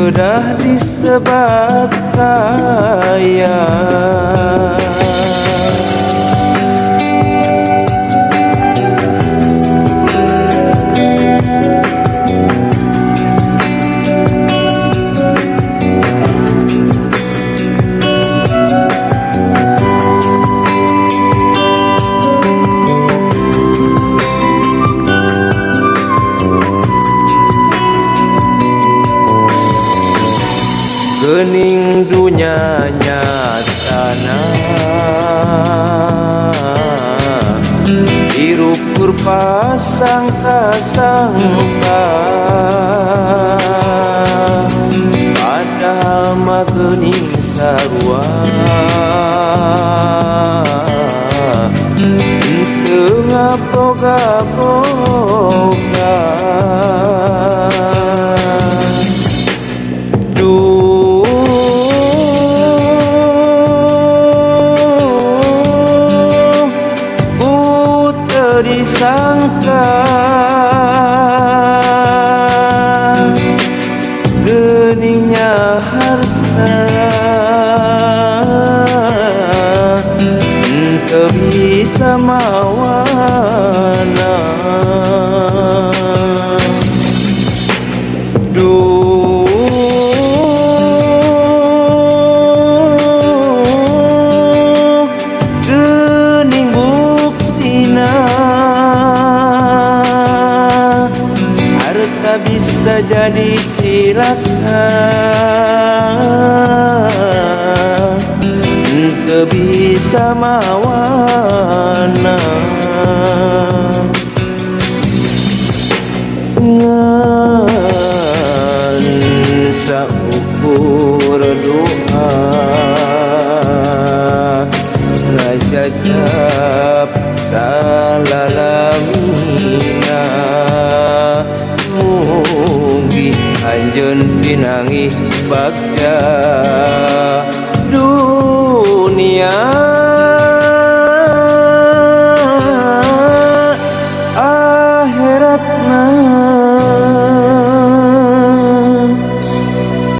Kedah disebat kaya. Gening dunya nyatana hirup kur pasangka-sangka, padahal mah geuning sarua teu ngaboga-boga. Disangka geningnya harta teu bisa mawana. Duh geuning buktina harta bisa jadi cilaka, teu bisa mawana. Ngan saukur doa ngajajab salalamina, mugi anjeun pinanggih bagja dunia akhiratna.